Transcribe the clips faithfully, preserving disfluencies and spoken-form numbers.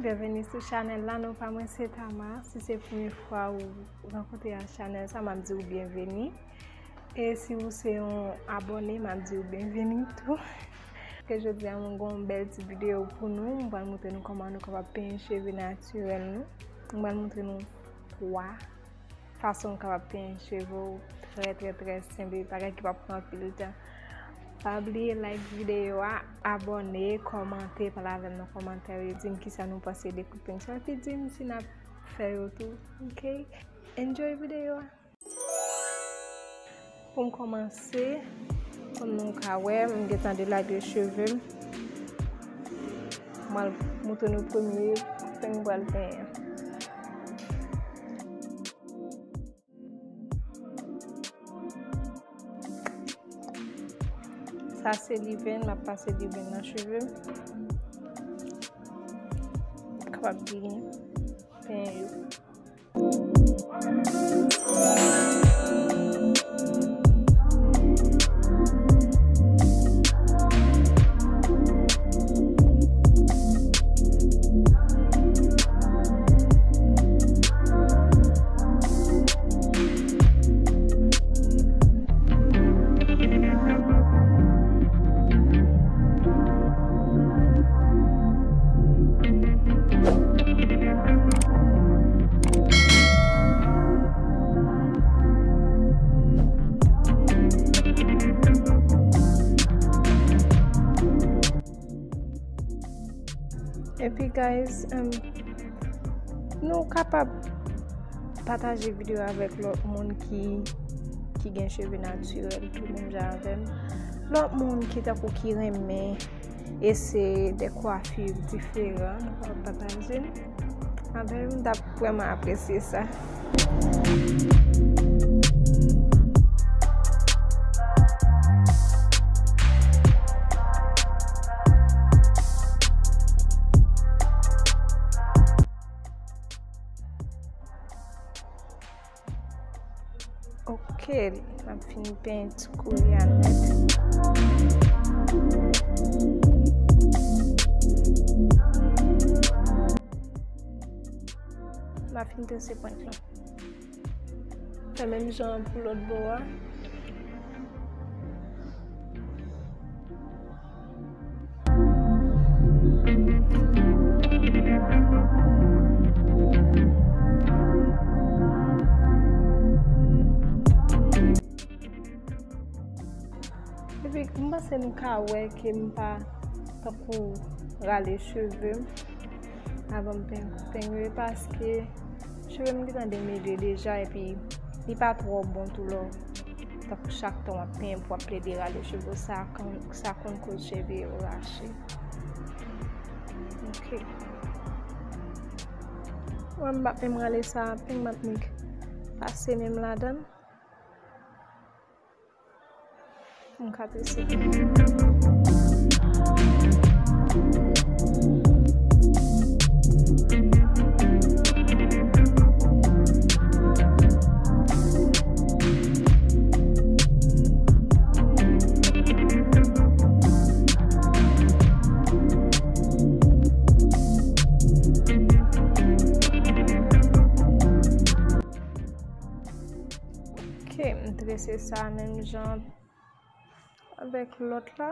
Byenveni sou chanèl la, non pa mwen se Tama. Si se premye fwa ou rankontre ak chanèl sa, m ap di w byenveni. E si ou se yon abòne, m ap di w byenveni tou. Ke jodi a, mwen gen yon bèl ti videyo pou nou. Mwen pral montre nou kòman nou kapab penyen cheve natirèl nou. Mwen pral montre nou twa fason w kapab penyen cheve w trè, trè, trè senp, e bagay ki p ap pran anpil tan. Pa bliye like videyo a, abòne, kòmante, pale avè m nan kòmantè yo, di m kisa nou panse de kout peny sa, epi di m si n ap fè yo tou, oke? Enjoy videyo a! Pou m kòmanse, kòm nou ka wè, m gentan delage cheve m. M pral montre nou premye peny m pral penyen. Sa se leave-in, m ap pase leave-in nan cheve m. Kapab byen penyen yo. Epi, guys, um, nou kapab pataje videyo avèk lòt moun ki, ki gen cheve natirèl tou menm jan avè m. Lòt moun ki tankou ki renmen eseye de kwafi diferan, nou kapab pataje l avè m. M t ap vrèman apresye sa. Ok, m ap fin penyen ti kouri a nèt. M ap fin trese pwent lan. Fè menm jan an pou lòt bò a. Epi, m panse nou ka wè ke m pa tankou rale cheve m avan m pen-, penyen yo, paske cheve m gentan demele deja, epi li pa twò bon tou lè w, tankou chak tan w ap penyen pou w ap plede rale cheve w, sa konn, sa konn koz cheve yo rache. Ok. Mwen m p ap menm rale sa, peny m ap nik pase menm ladan l. M ka trese. Ok, m trese sa menm jan avèk lòt la.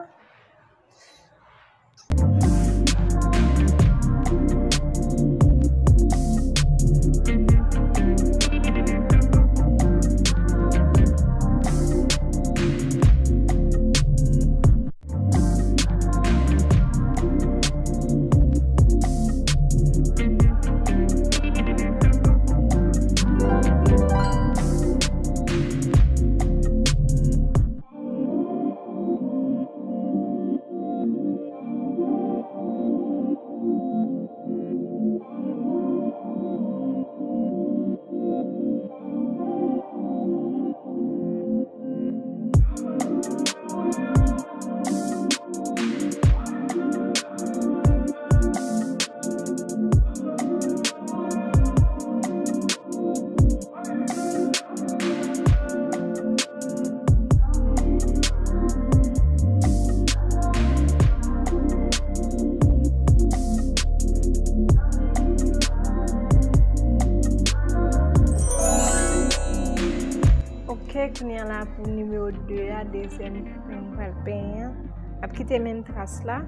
Kounye a la pou nimewo de a, dezyèm, m pral penyen an. M ap kite menm tras la.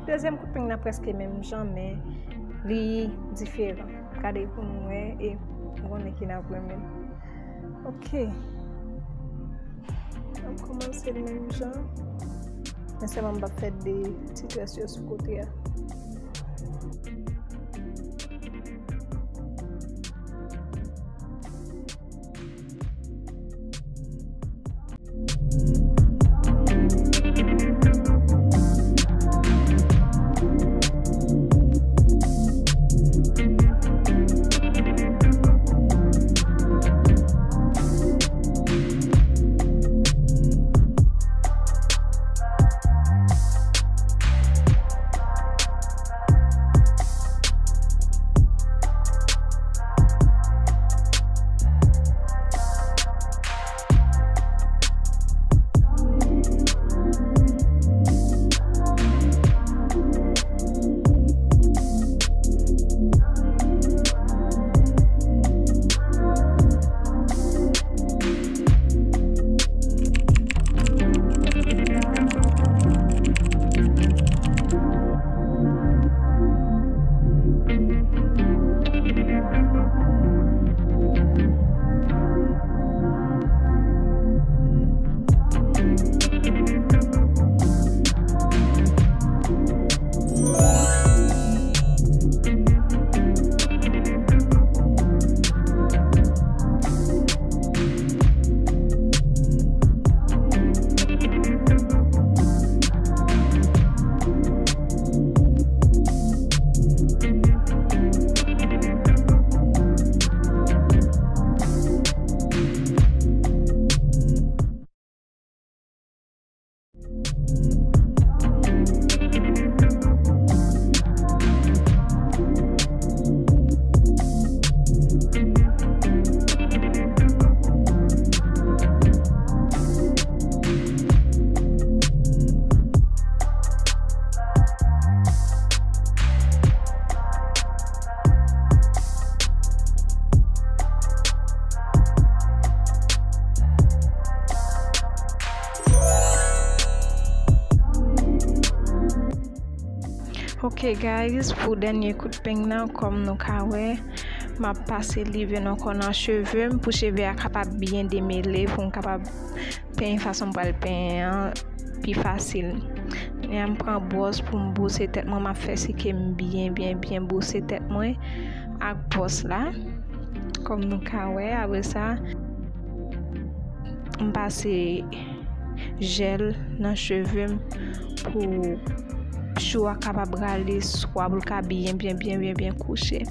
Dezyèm kout peng nan prèske menm jan, men li diferan. Gade pou nou wè, e m konnen ki n ap renmen. Ok. M ap kòmanse menm jan. Men sèlman m p ap fè de ti tras yo sou kote a. Ok guys, pou dènye kout peng nan, kòm nou ka wè, m ap pase leave-in ankò nan cheve m pou cheve a kapab byen demele, pou m kapab penyen fason m pral penyen an pi fasil. Kounye a m pran bwòs pou m bwose tèt mwen, m ap fè sike m byen, byen, byen bwose tèt mwen ak bwòs la. Kòm nou ka wè, apre sa, m pase jèl nan cheve m pou chou a kapab rale swa pou l ka byen, byen, byen, byen, byen kouche.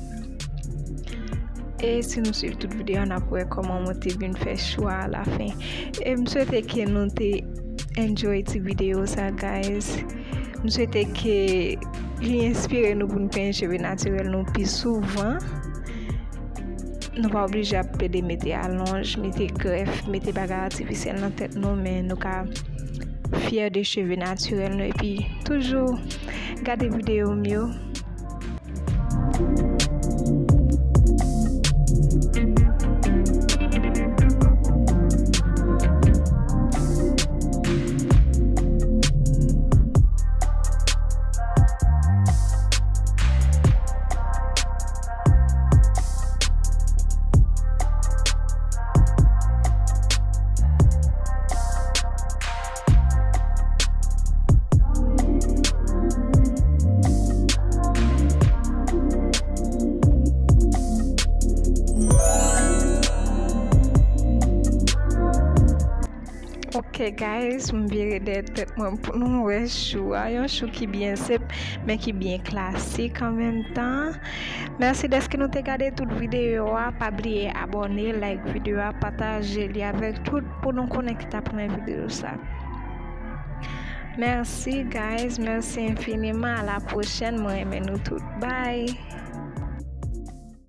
E si nou swiv tout videyo a, n ap wè kòman mwen te vin fè chou a alafen. E m swete ke nou te enjoy ti videyo sa, guys. M swete ke li enspire nou pou n penyen cheve natirèl nou pi souvan. Nou pa oblije ap pede mete alonj, mete grèf, mete bagay atifisyèl nan tèt nou, men nou ka fyè de cheve natirèl nou epi toujou gade videyo m yo. Ok guys, m vire dèyè tèt mwen pou nou wè chou a. Yon chou ki byen senp, men ki byen klasik an menm tan. Mèsi dèske nou te gade tout videyo a. Pa bliye abòne, like videyo a, pataje li avèk tout pou nou konnen ki t ap renmen videyo sa. Mèsi guys, mèsi enfiniman. A la pwochèn, mwen renmen nou tout. Bye.